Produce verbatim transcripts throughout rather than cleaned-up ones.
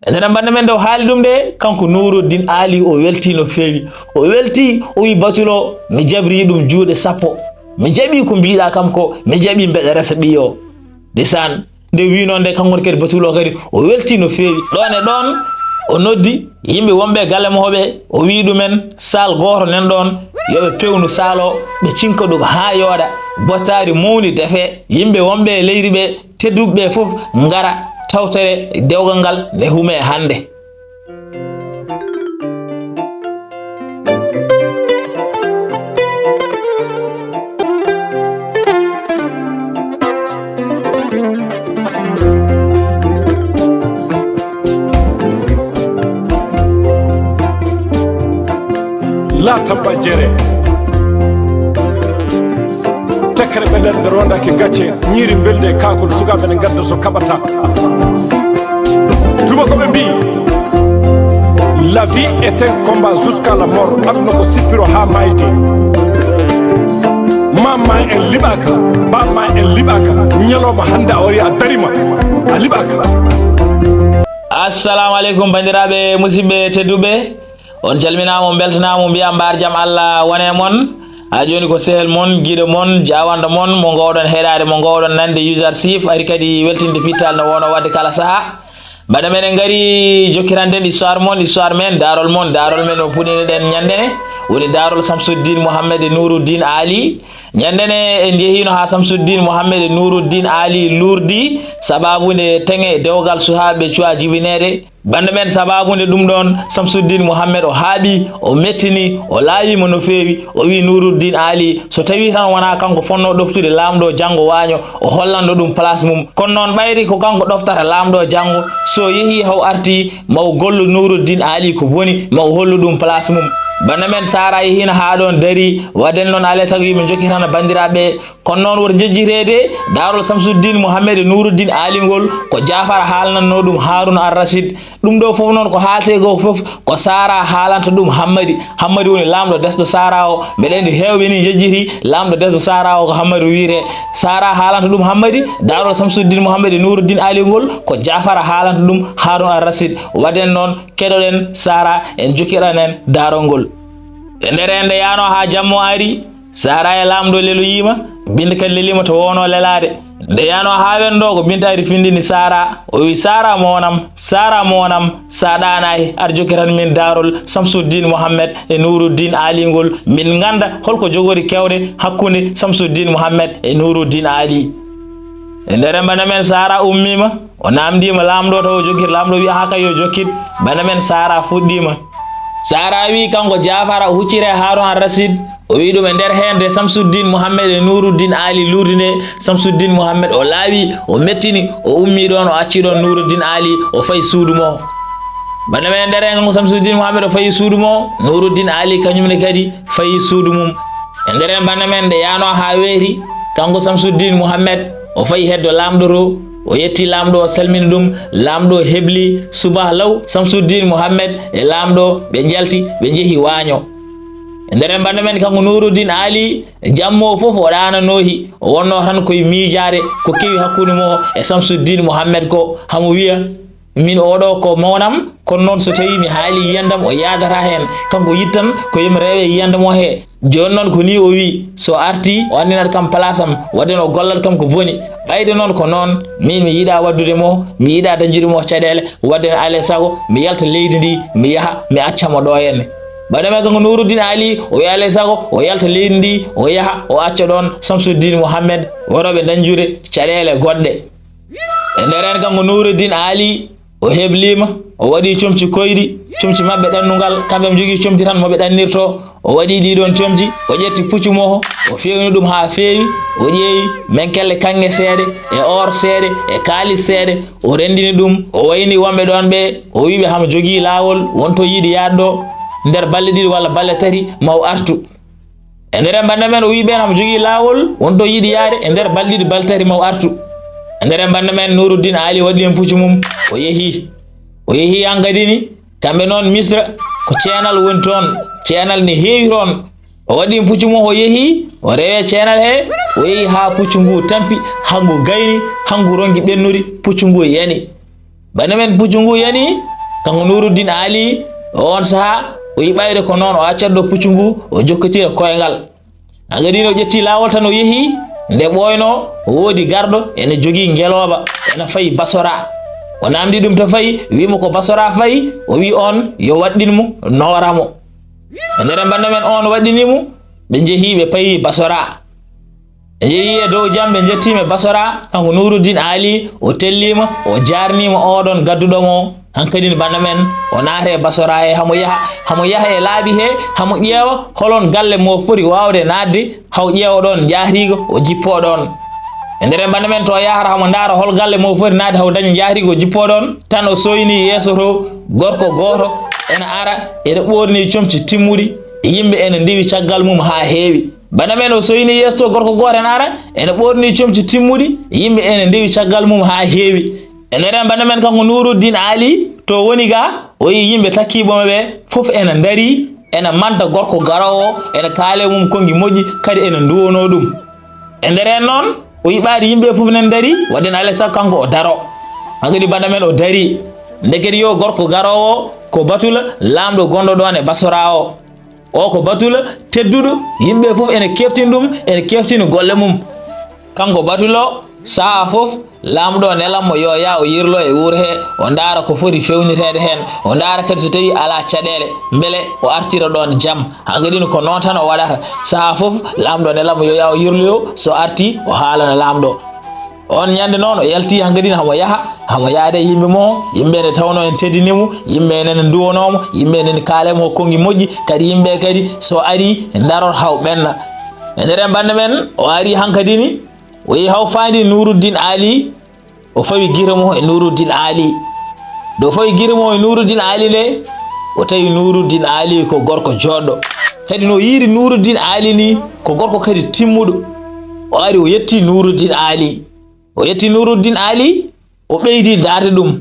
E nder bannde men nde o haali ɗum nde, kanko Nuuruddin Aali o weltii no feewi. O weltii, o wii Batulo, mi jabrii ɗum juuɗe sappo. Mi jaɓii ko mbiiɗaa kam ko, mi jaɓii mbeɗa resa ɓiy o. Ndeysaan, nde wii noon nde, kanko kadi Batulo kadi o weltii no feewi. Ɗoon e ɗoon, o noddi yimɓe wonɓe e galle makko ɓe, o wii ɗumen, saal gooto nan ɗoon, yo ɓe pewnu saal o, ɓe cinka ɗum haa yooɗa, bottaari mawni defee, yimɓe wonɓe e leydi ɓe, tedduɓe ɓe fof ngara tawtore dewgal ngal nde hume hannde. La tabba jere. Tekkere ɓe nder nde rondaki gacce, ñiiri mbeldi e kaakol, sukaaɓe ne ngadda so kaɓata. Tuma ko ɓe mbii, la vie est un combat jusqu'à la mort. Aduna ko sippiro haa maayde. Maam ma en liɓaaka, baam ma en liɓaaka. Ñalawma hannde a wari a darima, a liɓaaka. Assalamu aleykum, banndiraaɓe, musidɓe tedduɓe. On calminaama, on mbeltanaama, on mbiyaa mbaar jam Allah wona e mon. Haa jooni ko sehel mon, giɗo mon, jaawanɗo mon, mo ngoowɗon heɗaade, mo ngoowɗon nande, User Chief, ari kadi weltinde pittal no wonoo waɗde kala sahaa. Mbaɗa men en ngari jokkiranɗen histoire mon, histoire men, daarol mon, daarol men o puɗɗinoɗen ñande ne, woni daarol Samsuddin Mohammed e Nuuruddin Aali. Ñande ne en njehiino haa Samsuddin Mohammed e Nuuruddin Aali luurdi, sabaabu nde teŋe dewgal suhaaɓe cuwaa jibineede. Bannde men, sabaabu nde ɗum ɗoon, Samsuddin Mohammed o haaɓi, o mettini, o laawiima no feewi. O wii Nuuruddin Aali, so tawii tan wonaa kanko fotnoo ɗoftude laamɗo janngo waaño, o hollanɗo ɗum place mum. Kono noon, ɓayri ko kanko ɗoftata laamɗo janngo, so yehii haw artii, ma o gollu Nuuruddin Aali ko boni, ma o hollu ɗum place mum. Bannde men, Saara yehiino haa ɗoon darii, waɗen noon, alaa e sago yimɓe njokkitana banndiraaɓe. Kono noon, woto njejjitee de, daarol Samsuddin Mohammed e Nuuruddin Aali ngol, ko Jaafar haalnannoo ɗum Haarun Ar Rasid. Ɗum ɗo fof noon ko haaltee ko fof, ko Saara haalanta ɗum Hammadi. Hammadi woni laamɗo desɗo Saara o. Mbeɗa anndi heewɓe ni njejjiti laamɗo desɗo Saara o ko Hammadi wiyetee. Saara haalanta ɗum Hammadi, daarol Samsuddin Mohammed e Nuuruddin Aali ngol, ko Jaafar haalanta ɗum Haarun Ar Rasid. Waɗen noon, keɗoɗen Saara, en jokkiran en daarol ngol. E nder en nde yaanoo haa jamma o ari, Saara e laamɗo leloyiima, Binta kadi leliima to woowno lelaade. Nde yaanoo haa wendoo ko Binta ari findini Saara, o wii, Saara moonam, Saara moonam, so a ɗaanaaki, ar jokkitan min daarol Samsuddin Mohammed e Nuuruddin Aali ngol, min ngannda hol ko jogori kewde hakkunde Samsuddin Mohammed e Nuuruddin Aali. E nder en bana men Saara ummiima, o naamndiima laamɗo taw o jokkir, laamɗo wii, ahaa kay yo jokkit, bana men Saara fuɗɗiima. Saara wii kanko Jaafara o hucciri e Haarun Ar Rasid, o wii ɗum e nder heen nde Samsuddin Mohammed e Nuuruddin Aali luurdi nde, Samsuddin Mohammed o laawi, o mettini, o ummii ɗoon, o accii ɗoon Nuuruddin Aali, o fayi suudu mo. Bana men e nder heen kanko Samsuddin Mohammed o fayi suudu mo, Nuuruddin Aali kañum ne kadi fayi suudu mum. E nder en bana men nde yaanoo haa weeti, kanko Samsuddin Mohammed o fayi heddo laamɗo to, o yetti laamɗo, o salmini ɗum, laamɗo hebli subah law, Samsuddin Mohammed e laamɗo ɓe njalti, ɓe njehi waaño. E nder en bana men kanko Nuuruddin Aali, jamma o fof o ɗaananoohi, o wonnoo tan koye miijaade ko kewi hakkunde mo e Samsuddin Mohammed ko, hamo wiya, min oɗo ko mawnam, kono noon so tawii mi haalii yiyandam o yaadataa heen, kanko yittan ko yo mi rewe yiyandam o he. Jooni noon ko nii o wii, so artii, o anndinat kam place am, waɗde o gollat kam ko boni. Ɓayde noon ko noon, miin mi yiɗaa waɗdude mo, mi yiɗaa dañjude mo caɗeele, waɗde alaa e sago mi yalta leydi ndi, mi yaha, mi acca mo ɗo henne. Bana men kanko Nuuruddin Aali, o wii alaa e sago o yalta leydi ndi, o yaha, o acca ɗoon Samsuddin Mohammed, warooɓe dañjude caɗeele goɗɗe. E nder en kanko Nuuruddin Aali, o hebliima, o waɗi comci koyɗi, comci maɓɓe ɗannungal, kamɓe ɓe njogii comci tan mo ɓe ɗannirtoo. O waɗi ɗii ɗoon comci, o ƴetti puccu mo, o feewni ɗum haa feewi, o ƴeewi menkelle kaŋŋe seeɗa, e or seeɗa, e kaalis seeɗa, o renndini ɗum, o wayni wonɓe ɗoon ɓe, o wii ɓe hamo jogii laawol, wonto yiɗi yaade ɗo, nder balɗe ɗiɗi walla balɗe tati, ma o artu. E nder en bannda men, o wii ɓeen hamo jogii laawol, wonto yiɗi yaade, e nder balɗe ɗiɗi, balɗe tati, ma o artu. E nder en bannda men, Nuuruddin Aali waɗi heen puccu mum, o yehii. O yehii hankadi ni, kamɓe noon Misra, ko ceenal woni toon, ceenal ne heewi toon. O waɗi puccu mum, o yehii, o rewi ceenal he, o yehii haa puccu ngu tampi, haa ngu gayni, haa ngu ronki ɓennude, puccu ngu yani. Bana men puccu ngu yani, kanko Nuuruddin Aali, o on saha, o yiɓayde ko noon, o accat ɗo puccu ngu, o jokkitira koyngal. Hankadi o ƴetti laawol tan o yehi, nde ɓooyno, o woodi garɗo, ene jogii ngelooba, ene fayi Basora. O naamndi ɗum to fayi, wi'i mo ko Basora fayi, o wi'i on yo waɗɗin mo, noora mo. E nder bana men on waɗɗini mo, ɓe njehi ɓe payi Basora. Ɓe njehi e dow jam, ɓe njettiima Basora, kanko Nuuruddin Aali, o telliima, o jaarniima oɗon gadduɗo mo. Hankadi bana men, o naata e Basora he, hamo yaha, hamo yaha e laabi he, hamo ƴeewa holon galle mo foti waawde naatde, haw ƴeewa ɗoon njaahriigo, o jippoo ɗoon. E nder bana men to yahata hamo ndaara hol galle mo foti naatde, haw daña njaahriigo, o jippoo ɗoon. Tan o sooynii yeeso to, gorko gooto ene ara, ene ɓoornii comci timmuɗi, yimɓe ene ndewi caggal mum haa heewi. Bana men o sooynii yeeso to, gorko gooto ene ara, ene ɓoornii comci timmuɗi, yimɓe ene ndewi caggal mum haa heewi. E nder bana men kanko Nuuruddin Aali, to woni ga, o yii yimɓe takkiiɓe mo ɓe, fof ene ndarii, ene manta gorko garoowo, ene kaala e mum konngi moƴƴi, kadi ene nduwonoo ɗum. E nder heen noon, o yiɓaade yimɓe fof nen ndarii, waɗde no alaa e sago kanko o daroo. Hankadi bana men o darii. Ndekete yo gorko garoowo ko Batula, laamɗo gonɗo ɗoon e Basora o. O ko Batula tedduɗo, yimɓe fof ene keeftina ɗum, ene keeftina golle mum. Kanko Batula o, sahaa fof, laamɗo o nelan mo yo yah o yirlo e wuro he, o ndaara ko foti feewniteede heen, o ndaara kadi so tawii alaa caɗeele, mbele o artira ɗoon jam. Hankadi ko noon tan o waɗata. Sahaa fof, laamɗo o nelan mo yo yah o yirloyo, so artii, o haalana laamɗo. On ñande noon o yalti hankadi hamo yaha, hamo yaade e yimɓe mo, yimɓe nde tawnoo en teddini mo, yimɓe ene nduwonoo mo, yimɓe ene kaala mo konngi moƴƴi, kadi yimɓe kadi so arii ndarot haw ɓenna. E nder en bannde men, o ari hankadi ni, o yehi haw faandi Nuuruddin Aali, o fawi gite mo e Nuuruddin Aali. Nde o fawi gite mo e Nuuruddin Aali nde, o tawi Nuuruddin Aali ko gorko jooɗɗo. Kadi no yiiri Nuuruddin Aali ni, ko gorko kadi timmuɗo. O ari o yetti Nuuruddin Aali. O yetti Nuuruddin Aali, o ɓeydi ndaarde ɗum.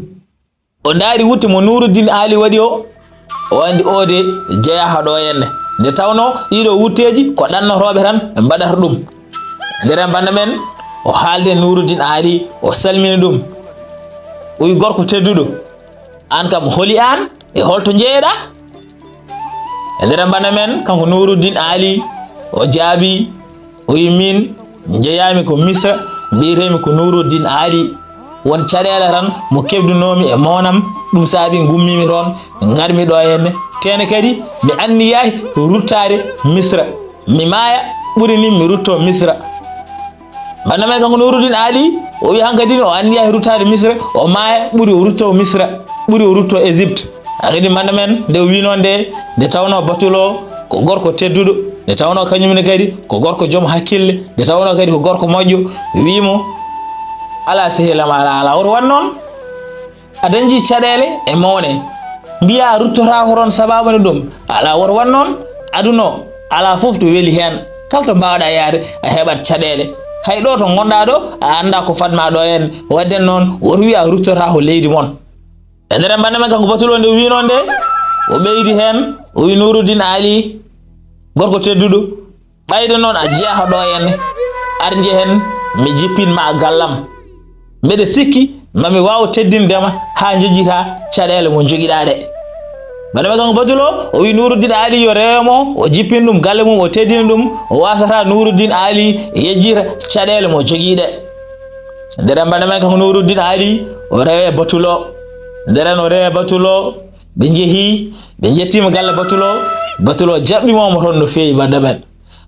O ndaari wutte mo Nuuruddin Aali waɗi o, o anndi o de jeyaa haɗo henne. Nde tawnoo ɗiiɗoo wutteeji ko ɗannotooɓe tan mbaɗata ɗum. Nder en bannde men, o haalde Nuuruddin Aali, o salmini ɗum. O wi gorko tedduɗo, aan kam holi aan e holto njeyeɗaa? E nder bana men, kanko Nuuruddin Aali, o jaabi, o wi, "Min njeyaami ko Misra, mbiyetee-mi ko Nuuruddin Aali. Won caɗeele tan mo keɓdunoo-mi e mawnam, ɗum saabi ngummiimi toon, ngar-mi ɗo henne. Teene kadi, mi anniyaaki ruttaade Misra. Mi maaya ɓuri nin mi ruttoo Misra." Bana men kanko Nuuruddin Aali, o wi hankadi o anniyaaki ruttaade Misra, o maaya ɓuri o ruttoo Misra, ɓuri o ruttoo Égypte. Hankadi bana men nde o wi noon nde, nde tawnoo Batulo ko gorko tedduɗo, nde tawnoo kañum ne kadi ko gorko joom hakkille, nde tawnoo kadi ko gorko moƴƴo, wi mo, "Alaa sehil am, alaa, alaa, woto waɗ noon." A dañji caɗeele e mawne. Mbiyaa a ruttotaako toon sabaabu ne ɗum. Alaa, woto waɗ noon. Aduna o, alaa fof to weli heen. Kala to mbaawɗaa yahde, a heɓat caɗeele. Hay ɗo to ngonɗaa ɗo, a anndaa ko fadmaa ɗo heen. Waɗde noon, woto wiy a ruttotaako leydi mon. E nder bannde men kanko Batulo nde o wi noon nde, o ɓeydi heen, o wi Nuuruddin Aali, gorko tedduɗo. Ɓayde noon a jeyaaka ɗo henne, ar njehen mi jippin ma gallam. Mbeɗa sikki ma mi waaw teddinde ma haa njejjitaa caɗeele mo njogiɗaa ɗe. Bana men kanko Batulo, o wi Nuuruddin Aali yo rewe mo, o jippin ɗum galle mum, o teddina ɗum, o wasataa Nuuruddin Aali yejjita caɗeele mo jogii ɗe. Nder bana men kanko Nuuruddin Aali, o rewe Batulo. Nder o rewe Batulo, ɓe njehi, ɓe njettiima galle Batulo. Batulo jaɓɓiima mo toon no feewi bana men.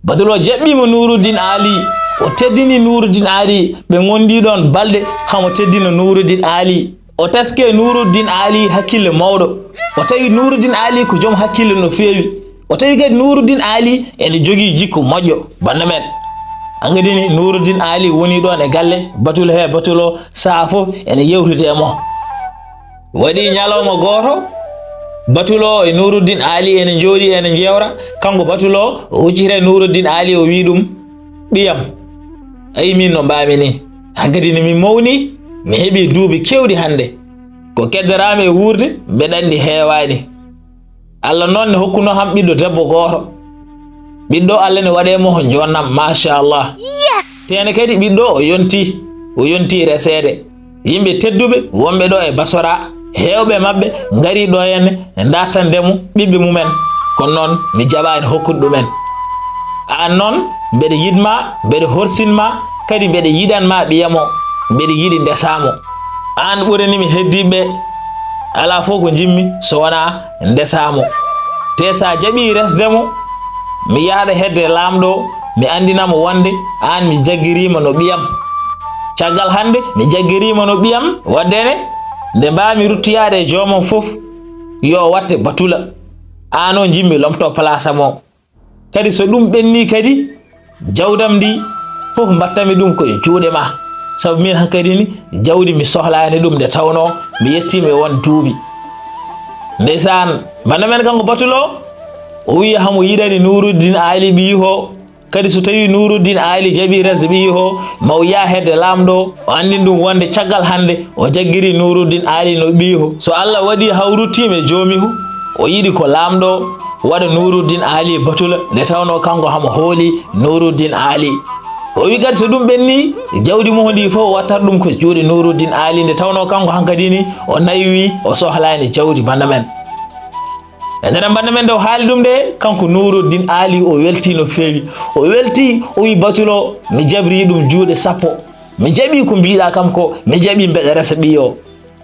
Batulo jaɓɓiima Nuuruddin Aali, o teddini Nuuruddin Aali, ɓe ngondi ɗoon balɗe, hamo teddina Nuuruddin Aali. O taski Nuuruddin Aali hakkille mawɗo. O tawi Nuuruddin Aali ko joom hakkille no feewi. O tawi kadi Nuuruddin Aali ene jogii jikku moƴƴo, bana men. Hankadi ni Nuuruddin Aali woni ɗoon e galle Batulo he, Batulo sahaa fof ene yewtida e mo. Waɗi ñalawma gooto, Batulo e Nuuruddin Aali ene njooɗi, ene njeewra. Kanko Batulo, o huccita e Nuuruddin Aali, o wi ɗum, "Ɓiyam, ayi min no mbaami ni. Hankadi ni mi mawni, mi heɓi duuɓi keewɗi hannde. Ko keddoraami e wuurde, mbeɗa anndi heewaani. Alla noon ne hokkunoo ham ɓiɗɗo debbo gooto. Ɓiɗɗo Alla ne waɗe mo ko joonnam, machallah." Yes! Teene kadi ɓiɗɗo o yonti, o yonti reseede. Yimɓe tedduɓe wonɓe ɗo e Basora, heewɓe maɓɓe ngarii ɗo henne ndartande mo ɓiɓɓe mumen. Kono noon, mi jaɓaani hokkude ɗumen. Aan noon, mbeɗa yiɗ ma, mbeɗa horsin ma, kadi mbeɗa yiɗan ma ɓiyam o, mbeɗa yiɗi ndesaa mo. Aan ɓurani mi heddiiɓe ɓee. Alaa fof ko njiɗmi so wonaa ndesaa mo. Te so a jaɓii resde mo, mi yahda hedde laamɗo o, mi anndina mo wonde aan mi jaggirii ma no ɓiyam. Caggal hannde, mi jaggirii ma no ɓiyam, waɗde ne, nde mbaa-mi ruttoyaade e joomam fof, yo o waɗte Batula. Aan o njiɗmi lomtoo palaasam o. Kadi so ɗum ɓennii kadi, jawdam ndi fof mbaɗtami ɗum ko e juuɗe ma. Sabu miin hankadi ni, jawdi mi sohlaani ɗum nde tawnoo mi yettiima e won duuɓi. Ndeysaan, bannda men kanko Batula o, o wiyi hamo yiɗani Nuuruddin Aali ɓiyi o. Kadi so tawii Nuuruddin Aali jaɓii resde ɓiyi o, ma o yaha hedde laamɗo o, o anndin ɗum wonde caggal hannde o jaggirii Nuuruddin Aali no ɓiyi o. So Alla waɗii haa o ruttiima e joomi o, o yiɗi ko laamɗo o waɗa Nuuruddin Aali Batula, nde tawnoo kanko hamo hooli Nuuruddin Aali. O wiyi kadi so ɗum ɓennii, jawdi mum ndi fof o wattat ɗum ko juuɗe Nuuruddin Aali, nde tawnoo kanko hankadi ni o naywii, o sohlaani jawdi bannda men. E nder bannda men nde o haali ɗum nde, kanko Nuuruddin Aali o weltii no feewi. O weltii, o wiyi Batula o, mi jabrii ɗum juuɗe sappo. Mi jaɓii ko mbiiɗaa kam ko, mi jaɓii mbeɗa resa ɓiyi o.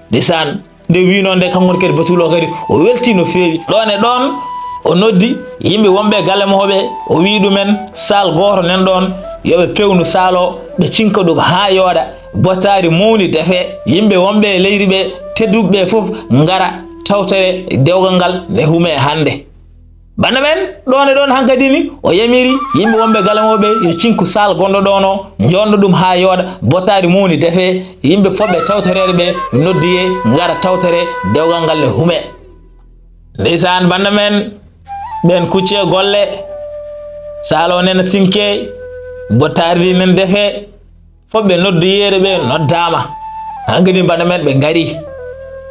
Ndeysaan, nde wiinoo nde, kanko kadi Batula o kadi, o weltii no feewi. Ɗoon e ɗoon, o noddi yimɓe wonɓe e galle makko ɓe, o wiyi ɗumen, saal gooto nan ɗoon, yo ɓe peewnu saal o, ɓe cinka ɗum haa yooɗa, bottaari mawni defee, yimɓe wonɓe e leydi ɓe, tedduɓe ɓe fof ngara, tawtore dewgal ngal ne humee hannde. Bannda men, ɗoon e ɗoon hankadi ni, o yamiri yimɓe wonɓe galle makko ɓe yo cinku saal gonɗo ɗoon o, njoonda ɗum haa yooɗa, bottaari mawni defee, yimɓe fof ɓe tawtoreeɓe ɓe noddiyee, ngara tawtore dewgal ngal ne humee. Ndeysaan, bannda men, ɓeen kuccee golle, saal o nena sinkee, bottaari ndi nena defee, fof ɓe noddoyeeɓe ɓe noddaama. Hankadi bannda men ɓe ngarii.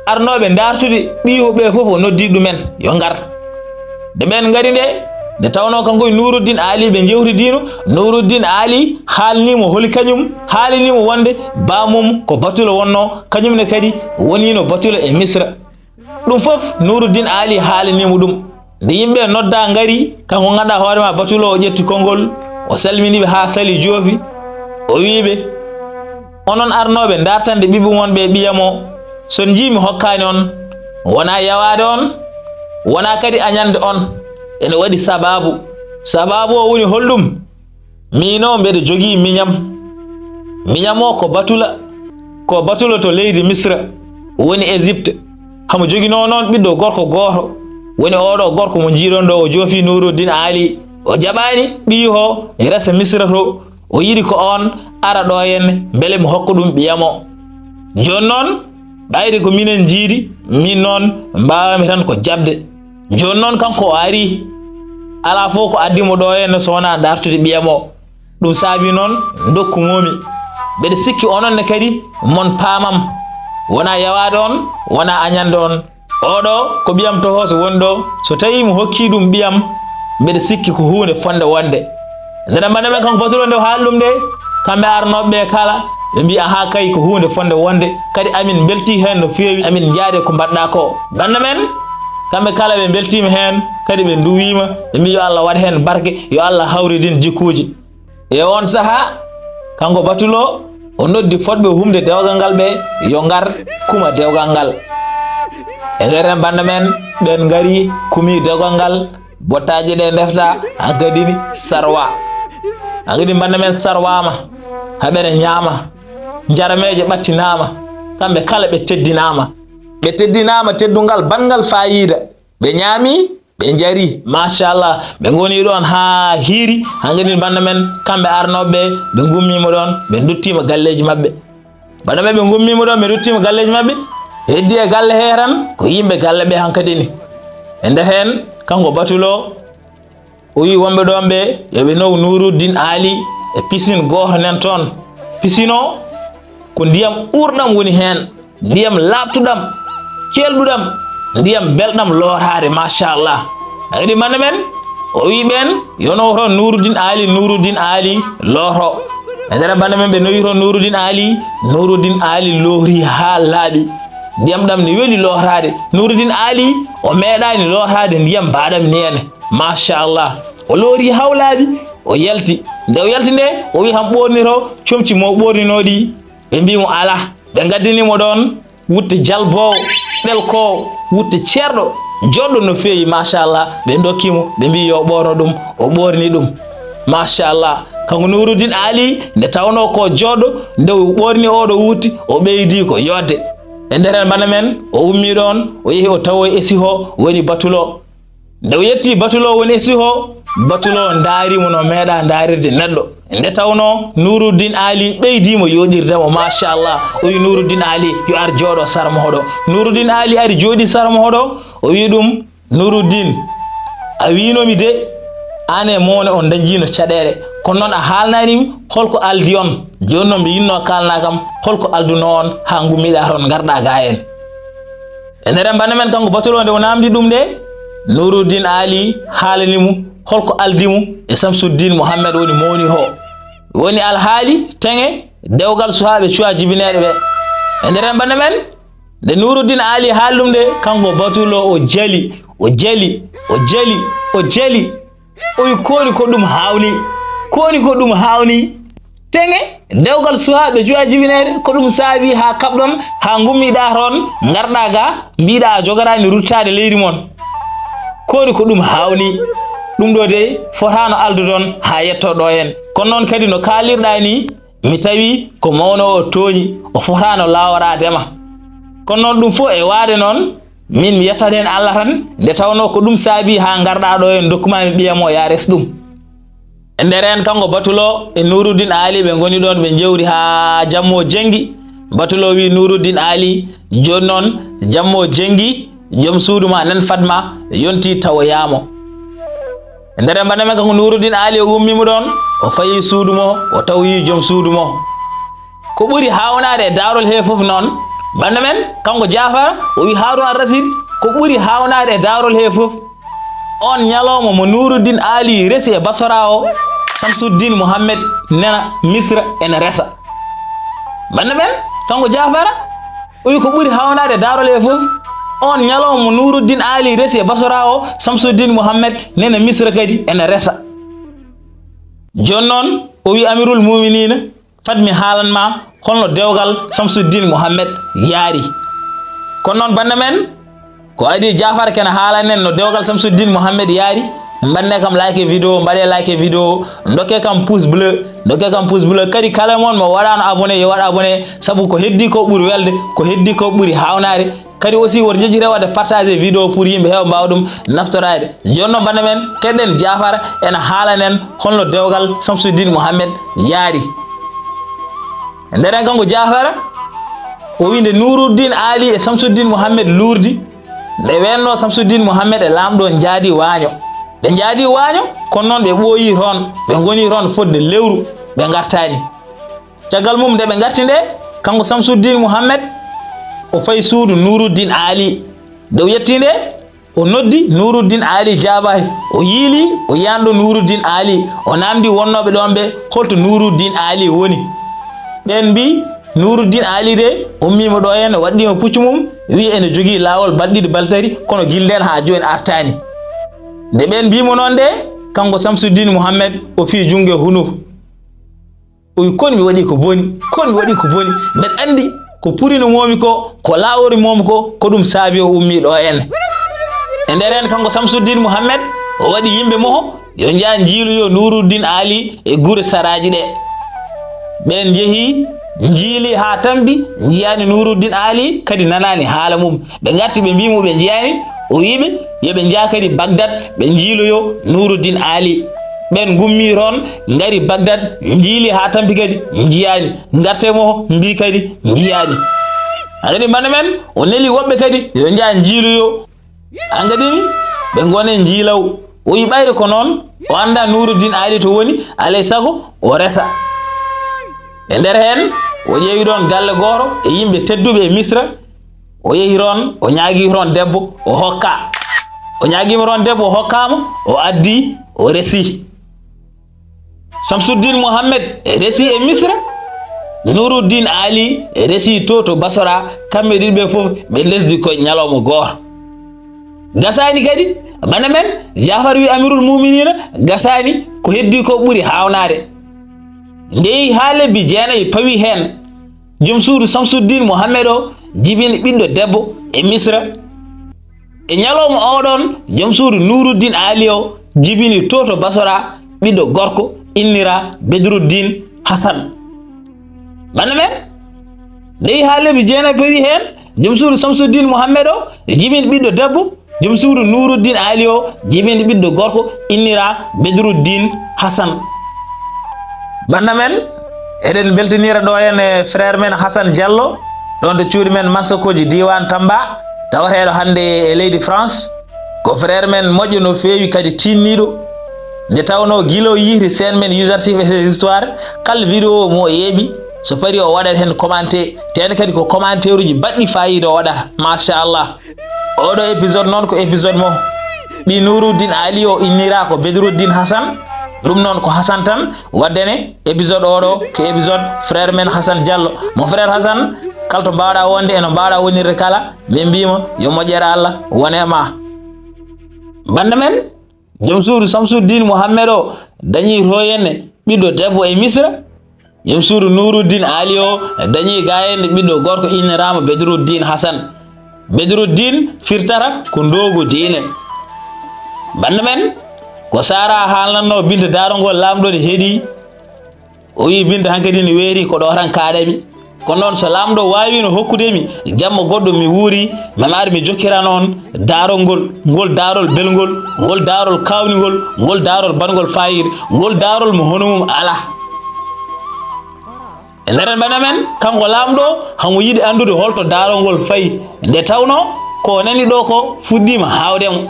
Arnooɓe ndaartude ɓiyi o ɓe fof o noddi ɗumen yo ngar. Nde ɓeen ngari nde, nde tawnoo kanko e Nuuruddin Aali ɓe njewtidiino, Nuuruddin Aali haalnii mo holi kañum, haalnii mo wonde baamum ko Batula wonnoo, kañum ne kadi woniino Batula e Misra. Ɗum fof Nuuruddin Aali haalanii mo ɗum. Nde yimɓe noddaa ngari, kanko ngannduɗaa hoore ma Batula o ƴetti konngol, o salminii ɓe haa sali joofi, o wiyi ɓe, onon arnooɓe ndaartande ɓiɓɓe mon ɓe ɓiyam o, so on njii mi hokkaani on, wonaa yawaade on, wonaa kadi añande on, ene waɗi sabaabu. Sabaabu o woni holɗum? Miin o mbeɗa jogii miñam. Miñam o ko Batula, ko Batula to leydi Misra, woni Égypte. Hamo joginoo noon ɓiɗɗo gorko gooto, woni oɗo gorko mo njiiɗon ɗo, o joofi Nuuruddin Aali. O jaɓaani ɓiyi o resa Misra to, o yiɗi ko oon ara ɗo henne, mbele mi hokka ɗum ɓiyam o. Jooni noon, ɓayde ko minen njiidi, miin noon mbaawami tan ko jaɓde. Jooni noon kanko o arii, alaa fof ko addi mo ɗo henne so wonaa ndaartude ɓiyam o. Ɗum saabii noon ndokku moo mi. Mbeɗa sikki onon ne kadi mon paamam. Wonaa yawaade on, wonaa añande on. Oɗo ko ɓiyam tohooso woni ɗo. So tawii mi hokkii ɗum ɓiyam, mbeɗa sikki ko huunde fotnde wonde. Ndeɗa mbaɗa men kanko Batula nde o haali ɗum nde, kamɓe arnooɓe ɓe kala, ɓe mbii, "Ahaa kay, ko huunde fotnde wonde, kadi amin mbeltii heen no feewi, amin njaari ko mbaɗɗaa ko." Bannda men, kamɓe kala ɓe mbeltiima heen, kadi ɓe nduwiima, ɓe mbii, "Yo Allah waɗ heen barke, yo Allah hawridin jikkuuji." E oon sahaa, kanko Batula o, o noddi fotɓe humde dewgal ngal ɓe, yo ngar kuma dewgal ngal. E nder heen bannda men, ɓeen ngari, kumi dewgal ngal, bottaaji ɗe ndefta, hankadi ni sarwa. Hankadi bannda men sarwaama, haɓere ñaama, njarameeje ɓattinaama, kamɓe kala ɓe teddinaama. Ɓe teddinaama teddungal banngal faayiida. Ɓe ñaami, ɓe njari, machallah, ɓe ngoni ɗoon haa hiiri, hankadi bannda men, kamɓe arnooɓe ɓe, ɓe ngummiima ɗoon, ɓe nduttiima galleeji maɓɓe. Bannda men, ɓe ngummiima ɗoon, ɓe nduttiima galleeji maɓɓe, heddi e galle hee tan, ko yimɓe galle ɓe hankadi ni. E nder heen, kanko Batula o, o wii wonɓe ɗoon ɓe, yo ɓe naw Nuuruddin Aali e piscine gooto nan toon. Piscine o, ko ndiyam uurɗam woni heen, ndiyam laaɓtuɗam, ceelɗuɗam, ndiyam belɗam looraade, machallah. Hankadi bannda men, o wii ɓeen, yo naw toon Nuuruddin Aali, Nuuruddin Aali looto. E nder bannde men ɓe nowi toon Nuuruddin Aali. Nuuruddin Aali loori haa laaɓi. Ndiyam ɗam ne weli lootaade. Nuuruddin Aali o meeɗaani lootaade ndiyam mbaɗam neene. Machallah. O loori haa laaɓi, o yalti. Nde o yalti nde, o wi han ɓoornito comci mo ɓoorninoo ɗi. Ɓe mbii mo alaa. Ɓe ngaddini mo ɗoon wutte jalboowo, ɗelkoowo, wutte ceerɗo, jooɗɗo no feewi, machallah. Ɓe ndokki mo, ɓe mbii yo ɓoorno ɗum, o ɓoorni ɗum. Machallah. Kanko Nuuruddin Aali, nde tawnoo ko jooɗɗo, nde o ɓoorni ooɗo wutte, o ɓeydii ko yooɗde. E nder heen bannde men, o ummii ɗoon, o yehi o tawoyi e siho, woni Batulo. Nde o yettii Batulo woni e siho, Batulo ndaari mo no meeɗaa ndaarirde neɗɗo. Nde tawnoo Nuuruddin Aali ɓeydii mo yooɗirde mo, machallah. O wi Nuuruddin Aali yo ar jooɗo sara mo hoɗo. Nuuruddin Aali ari jooɗii sara mo hoɗo, o wi ɗum, Nuuruddin, a wiinoo mi de, aan e moone on ndañjiino caɗeele. Kono noon a haalnaani mi holko aldi on. Jooni noon mi yinnoo kaalnaa kam holko aldunoo on haa ngummiɗaa toon ngarɗaa gaa en. E nder bannde men kanko Batulo nde o naamndi ɗum nde, Nuuruddin Aali haalani mo holko aldi mo e Samsuddin Muhammed woni mowni o. Woni alhaali teŋe dewgal suhaaɓe cuwaa jibineeɗe ɓe. E nder bannde men, nde Nuuruddin Aali haali ɗum nde, kanko Batulo o jali, o jali, o jali, o jali. O wi, ko woni ko ɗum haawnii? Ko woni ko ɗum haawnii? Teŋe dewgal suhaaɓe cuwaa jibineede, ko ɗum saabii haa kaɓɗon, haa ngummiɗaa toon, ngarɗaa ga, mbiɗaa a jogoraani ruttaade leydi mon. Ko woni ko ɗum haawnii? Ɗum ɗo dey fotaano aldude on haa yettoo ɗo en. Kono noon kadi no kaalirɗaa nii, mi tawi ko mawɗo o tooñi, o fotaano laaworaade ma. Kono noon ɗum fof e waade noon, min mi yettat heen Allah tan, nde tawnoo ko ɗum saabii haa ngarɗaa ɗo en, ndokkumaa mi ɓiyam o, yaa res ɗum. E nder heen, kanko Batulo e Nuuruddin Aali, ɓe ngoni ɗoon, ɓe njewti haa jamma o jenngi. Batulo wi Nuuruddin Aali, jooni noon, jamma o jenngi, joom suudu ma nan fadma, yontii tawoyaa mo. E nder heen, bannde men, kanko Nuuruddin Aali, o ummii mo ɗoon, o fayi suudu mo, o tawoyi joom suudu mo. Ko ɓuri haawnaade e daarol hee fof noon, bannde men, kanko Jaafara, o wi Haaruuna Rasiid, ko ɓuri haawnaade e daarol hee fof, oon ñalawma mo Nuuruddin Aali resi e Basora o, Samsuddin Muhammed nena Misra ene resa. Bannde men, kanko Jaafara, o wi ko ɓuri haawnaade e daarol hee fof, oon ñalawma mo Nuuruddin Aali resi e Basora o, Samsuddin Muhammed nena Misra kadi ene resa. Jooni noon, o wi Amirul Muuminiina, fad mi haalan ma holno dewgal Samsuddin Muhammed yaari. Kono noon, bannde men, ko adii Jaafar kene haalan en no dewgal Samsuddin Muhammed yaari, mbaɗne kam like vidéo, mbaɗe like vidéo, ndokke kam pouce bleu, ndokke kam pouce bleu. Kadi kala mon mo waɗaano abonné, yo waɗ abonné, sabu ko heddii ko ɓuri welde, ko heddii ko ɓuri haawnaade. Kadi aussi, woto njejjite waɗde partager vidéo pour yimɓe heewa mbaawa ɗum naftoraade. Jooni noon, bannde men, keɗen Jaafar ene haalan en holno dewgal Samsuddin Muhammed yaari. E nder heen, kanko Jaafara, o wi nde Nuuruddin Aali e Samsuddin Muhammed luurdi, nde weenno Samsuddin Muhammed e laamɗo njaadi waaño. Ɓe njaadi waaño, kono noon ɓe ɓooyii toon, ɓe ngonii toon fodde lewru, ɓe ngartaani. Caggal mum, nde ɓe ngarti nde, kanko Samsuddin Muhammed, o fayi suudu Nuuruddin Aali. Nde o yettii nde, o noddi Nuuruddin Aali jaabaaki. O yiili, o yiyaani ɗo Nuuruddin Aali. O naamndi wonnooɓe ɗoon ɓe, holto Nuuruddin Aali woni? Ɓeen mbii, Nuuruddin Aali de, ummiima ɗo heen, waɗɗiima puccu mum, wii ene jogii laawol balɗe ɗiɗi, balɗe tati, kono gila ndeen haa jooni artaani. Nde ɓeen mbii mo noon de, kanko Samsuddin Muhammed, o fii junngo e hunuko. O wi, "Kon mi waɗi ko boni, kon mi waɗi ko boni. Mbeɗa anndi ko purinoo-mi ko, ko laawori-mi ko, ko ɗum saabi o ummii ɗo heen." E nder heen, kanko Samsuddin Muhammed, o waɗi yimɓe mo, yo njah njiiloyoo Nuuruddin Aali e gure saraaji ɗe. Ɓeen njehi, njiili haa tampi, njiyaani Nuuruddin Aali, kadi nanaani haala mum. Ɓe ngarti, ɓe mbii mo ɓe njiyaani, o wii ɓe yo ɓe njah kadi Bagdad, ɓe njiiloyoo Nuuruddin Aali. Ɓeen ngummii toon, ngari Bagdad, njiili haa tampi kadi, njiyaani. Ngartee mo, mbii kadi, njiyaani. Hankadi bannde men, o neli woɓɓe kadi, yo njah njiiloyoo. Hankadi ɓe ngoni njiiloyoo. O wii ɓayri ko noon, o anndaa Nuuruddin Aali to woni, alaa e sago, o resa. E nder heen, o ƴeewi ɗoon galle gooto e yimɓe tedduɓe e Misra. O yehi toon, o ñaagii toon debbo, o hokkaa. O ñaagiima toon debbo, o hokkaama, o addi, o resi. Samsuddin Mohammed resi e Misra, Nuruddin Ali resi to to Basora, kamɓe ɗiɗi ɓe fof ɓe lesdi ko ñalawma gooto. Gasaani kadi, bana men, Jaafar wi Amirul Muminina, gasaani ko heddi ko ɓuri haawnaade. Nde yehi haa lebbi jeenayi pawi heen, joom suudu Samsuddin Mohammed o jibini ɓiɗɗo debbo e Misra. E ñalawma oɗon, joom suudu Nuruddin Ali o jibini to to Basora ɓiɗɗo gorko innira Bedruddin Hasan. Bana men, nde yehi haa lebbi jeenayi pawi heen, joom suudu Samsuddin Mohammed o jibini ɓiɗɗo debbo, joom suudu Nuruddin Ali o jibini ɓiɗɗo gorko innira Bedruddin Hasan. Bana men, eɗen mbeltanira ɗo en e frère men Hasan Diallo, ɗon to cuuɗi men Massakoji diiwaan Tamba, tawateeɗo hannde e leydi France. Ko frère men moƴƴo no feewi kadi tiinniiɗo. Nde tawnoo gila o yiyri chaîne men User Chief et ses histoires, kala vidéo mo o yeeɓi, so parii o waɗat heen commentaire, te en kadi ko commentaire uji baɗɗi faayiida o waɗata. Machallah. Oɗo épisode noon ko épisode mo ɓii Nuruddin Ali o innira ko Bedruddin Hasan. Ɗum noon ko Hasan tan. Wadde ne, épisode oɗo ko épisode frère men Hasan Diallo. Mo frère Hasan, kala to mbaawɗa wonde e no mbaawɗa wonirde kala, min mbiima yo moƴƴere Allah wone e ma. Banda men, joom suudu Samsuddin Mohammed o dañi royenne ɓiɗɗo debbo e Misra. Joom suudu Nuruddin Ali o dañi gayenne ɓiɗɗo gorko inniraama Bedruddin Hasan. Bedruddin firtata ko ndoogu diine. Banda men, ko Sara haalnatno Binta daarol ngol laamɗo ne heedi. O wi Binta hankadi ne weeri ko ɗo tan kaaɗami. Kono noon so laamɗo waawino hokkude mi jamma goɗɗo mi wuuri, mi ar mi jokkirana on daarol ngol, ngol daarol belngol, ngol daarol kaawningol, ngol daarol baɗngol faayiida, ngol daarol mo hono mum alaa. E nder en bana men, kanko laamɗo, hamo yiɗi anndude holto daarol ngol fayi. Nde tawnoo ko o nani ɗo ko fuɗɗiima haawde mo.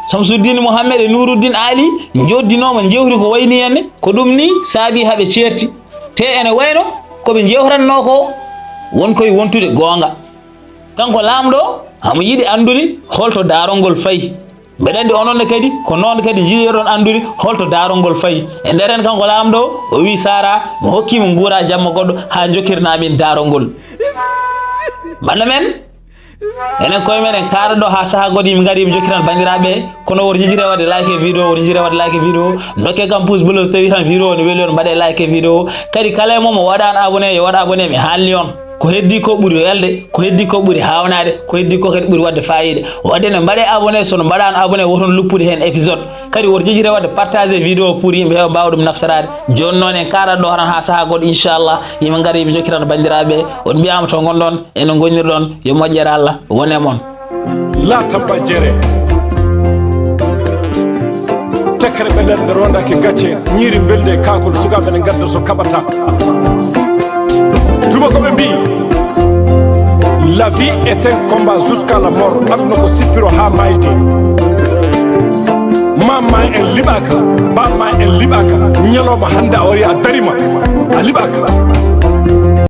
Samsuddin Mohammed e Nuruddin Ali njoddinooma njewti ko wayni henne, ko ɗum ni saabi haɓe ceerti. Te ene wayno ko ɓe njewtatnoo ko won koye wontude goonga. Kanko laamɗo, hamo yiɗi anndude holto daarol ngol fayi. Mbeɗa anndi onon ne kadi, ko noon kadi njiɗirɗon anndude holto daarol ngol fayi. E nder en kanko laamɗo, o wi Sara, mi hokki mo nguura jamma goɗɗo haa njokkirna min daarol ngol. Banda men, enen koye men en kaara ɗo haa sahaa goɗɗo yimɓe ngari yimɓe jokkiran banndiraaɓe. Kono wor jijire waɗde like e vidéo, wor jijire waɗde like e vidéo. Dokke kam pouce bleu so tawi tan vidéo ne weli on mbaɗe like e vidéo. Kadi kala e mon mo waɗaano abonné, yo waɗ abonné, mi haalni on. Ko heddi ko ɓuri welde, ko heddi ko ɓuri haawnaade, ko heddi ko kadi ɓuri waɗde faayiida. Waɗde ne mbaɗe abonné, so no mbaɗaano abonné, woton luppude heen épisode. Kadi wor jejjire waɗde partager vidéo pour yimɓe heewa mbaawa ɗum naftaraade. Jooni noon en kaarat ɗo tan haa sahaa goɗɗo, inchallah, yimɓe ngara yimɓe njokkiran banndiraaɓe. On mbiyaama to ngonɗon, e no ngonirɗon, yo moƴƴere Allah won e mon. La Tamba Jere. Tekkere ɓe nder nde rondaki gacce, ñiiri mbelde e kaakol, sukaaɓe ne ngadda so kaɓata. Tuma ko ɓe mbii, la vie est un combat jusqu'à la mort. Aduna ko sippiro haa maayde. Maam ma en liɓaaka, baam ma en liɓaaka, ñalawma hannde a wari a darima, a liɓaaka.